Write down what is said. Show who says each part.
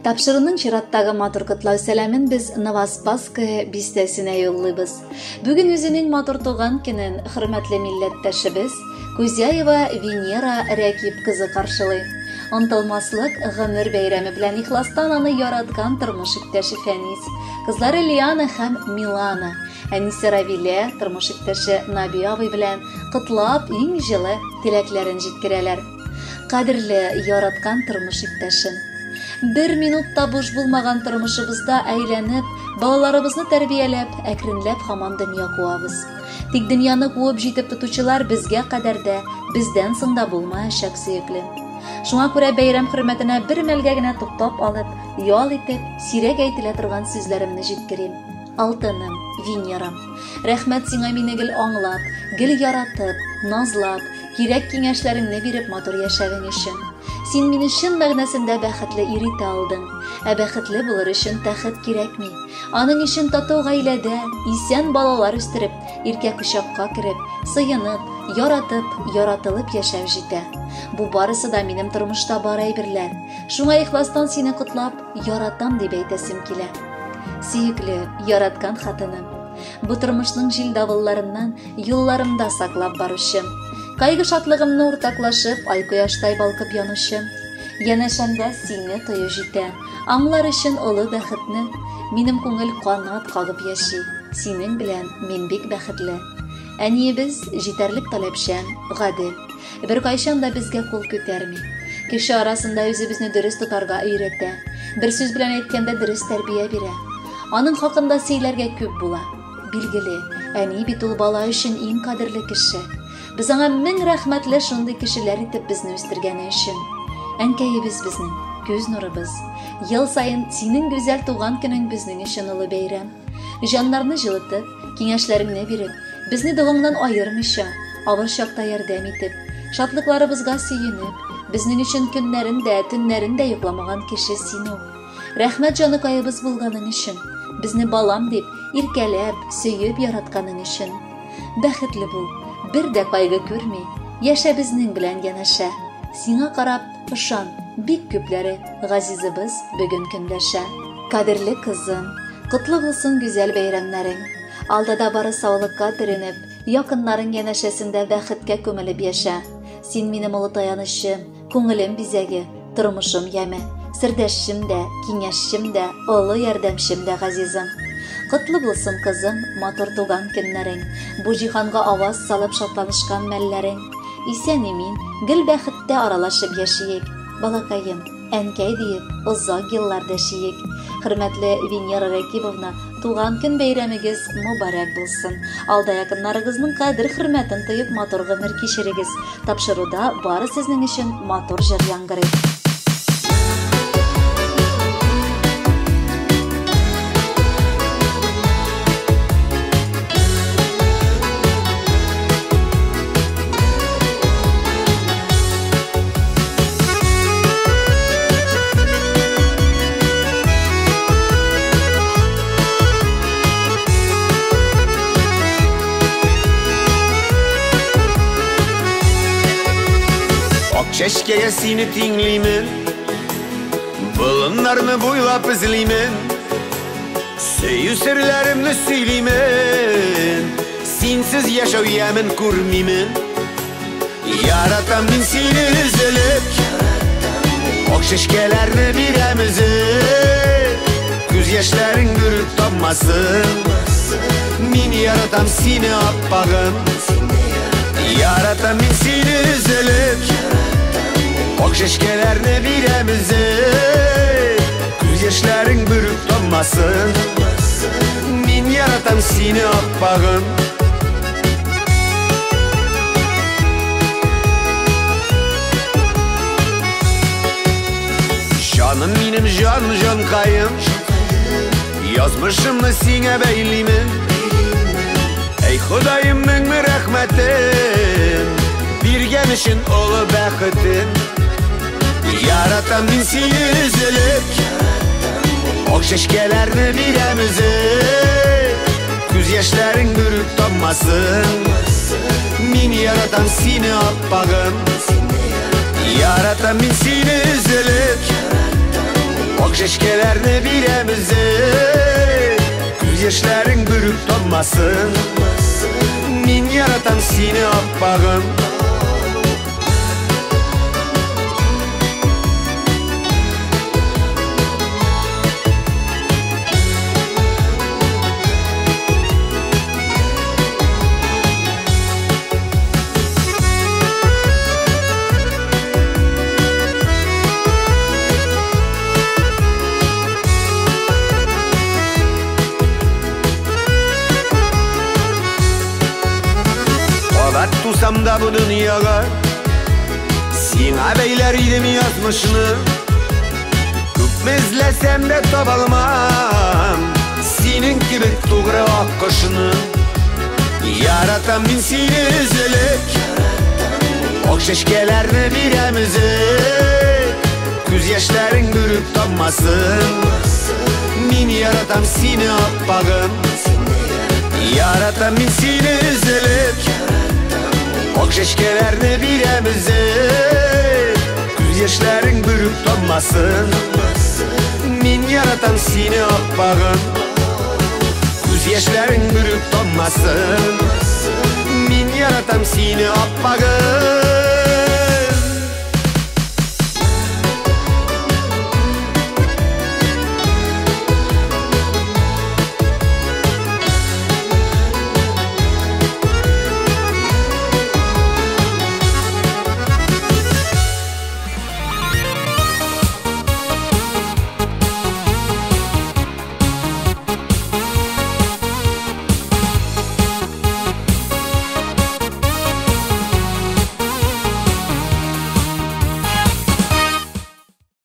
Speaker 1: Тапшыруның чираттагы матур котлау сәламен без Новоспасское бистәсенә юллыйбыз. Бүген үзенең матур туган көнен хөрмәтле милләттәшебез Кузяева Венера Рәкип кызы каршылый. Онтылмаслык гомер бәйрәме белән ихластан аны яраткан тормыш иптәше Фәнис, кызлары Лиана һәм Милана, әнисе Равилә, тормыш иптәше Наби абый белән котлап иң җылы теләкләрен җиткерәләр. Кадерле, яраткан тормыш иптәшем. Бер минут та буш булмаган тормышыбызда әйләнеп, балаларыбызны тәрбияләп, әкренләп һаман дөнья куабыз. Тик дөньяны куып җитеп тотучылар безгә кадәр дә, бездән соң да булмаячак, сөеклем. Шуңа күрә бәйрәм хөрмәтенә бер мәлгә генә туктап алып, ял итеп, сирәк әйтелә торган сүзләремне җиткерим. Алтыным, Венерам, рәхмәт сиңа мине гел аңлап, гел яратып, назлап, кирәк киңәшләреңне биреп матур яшәвең өчен. Син мине чын мәгънәсендә бәхетле ир итә алдың. Ә бәхетле булыр өчен тәхет кирәкми. Аның өчен тату гаиләдә, исән балалар үстереп, иркә кочакка кереп, сыенып, яратып, яратылып яшәү җитә. Бу барысы да минем тормышта бар әйберләр. Шуңа ихластан сине котлап, яратам дип әйтәсем килә. Сөекле, яраткан хатыным. Бу тормышның җил-давылларыннан юлларымда саклап баручым. Кайгы-шатлыгымны уртаклашып, ай кояштай балкып янучым. Янәшәмдә сине тою җитә. Аңлар өчен олы бәхетне. Минем күңел канат кагып яши. Синең белән мин бик бәхетле. Әниебез җитәрлек таләпчән, гадел. Беркайчан да безгә кул күтәрми. Кеше арасында үзебезне дөрес тотарга өйрәтә. Бер сүз белән әйткәндә, дөрес тәрбия бирә. Аның хакында сөйләргә күп була. Билгеле, әни бит ул бала өчен иң кадерле кеше. Без аңа мең рәхмәтле шундый кешеләр итеп безне үстергәне өчен. Әнкәебез безнең, күз нурыбыз. Ел саен синең гүзәл туган көнең безнең өчен олы бәйрәм. Җаннарны җылытып, киңәшләреңне биреп, безне догаңнан аермыйча, авыр чакта ярдәм итеп, шатлыкларыбызга сөенеп, безнең өчен көннәрен дә, төннәрен дә йокламаган кеше син ул. Рәхмәт җаныкаебыз булганың өчен, безне балам дип, иркәләп, сөеп яратканың өчен. Бәхетле бул, бер дә кайгы күрми, яшә безнең белән янәшә. Сиңа карап, ышан, бик күпләре газизыбыз бүген көнләшә. Кадерле кызым, котлы булсын гүзәл бәйрәмнәрең. Алда да бары саулыкка төренеп, якыннарың янәшәсендә бәхеткә күмелеп яшә. Син минем олы таянычым, күңелем бизәге, тормышым яме, сердәшчем дә, киңәшчем дә, олы ярдәмчем дә, газизым. Котлы булсын, кызым, матур туган көннәрең, бу җиһанга аваз салып шатланышкан мәлләрең. Исән-имин, гел бәхеттә аралашып яшиек, балакаем, әнкәй диеп, озак еллар дәшиек. Хөрмәтле Венера Рәкибовна, туган көн бәйрәмегез мөбарәк булсын. Алда якыннарыгызның кадер-хөрмәтен тоеп матур гомер кичерегез. Тапшыруда бары сезнең өчен матур җыр яңгырый.
Speaker 2: Чәчкәгә сине тиңлимен, болыннарны буйлап эзлимен, сөю серләремне сөйлимен, синсез яшәү ямен күрмимен. Яратам мин сине өзелеп, ак чәчкәләрне бирәм өзеп, күз яшьләрең бөреп таммасын. Мин яратам сине, аппагым. Яратам мин сине өзелеп, ак чәчкәләрне бирәм өзеп, күз яшьләрең бөреп таммасын. Мин яратам сине, аппагым. Жаным минем жан, жанкаем, язмышымны сиңа бәйлимен. Эй, Ходаем, мең рәхмәтем, биргән өчен олы бәхетен. Яратам мин сине өзелеп, ак чәчкәләрне бирәм өзеп, күз яшьләрең бөреп таммасын. Мин яратам сине, аппагым. Яратам мин сине өзелеп, ак чәчкәләрне бирәм өзеп, күз яшьләрең бөреп таммасын. Мин яратам сине, аппагым. Кабат тусам да бу дөньяга, сиңа бәйләр идем язмышны. Күпме эзләсәм дә таба алмам синең кебек тугры аккошны. Яратам мин сине өзелеп, ак чәчкәләрне бирәм өзеп, күз яшьләрең бөреп таммасын. Мин яратам сине, аппагым. Яратам мин сине өзелеп, ак чәчкәләрне бирәм өзеп, күз яшьләрең бөреп таммасын. Мин яратам сине, аппагым. Күз яшьләрең бөреп таммасын. Мин яратам сине, аппагым.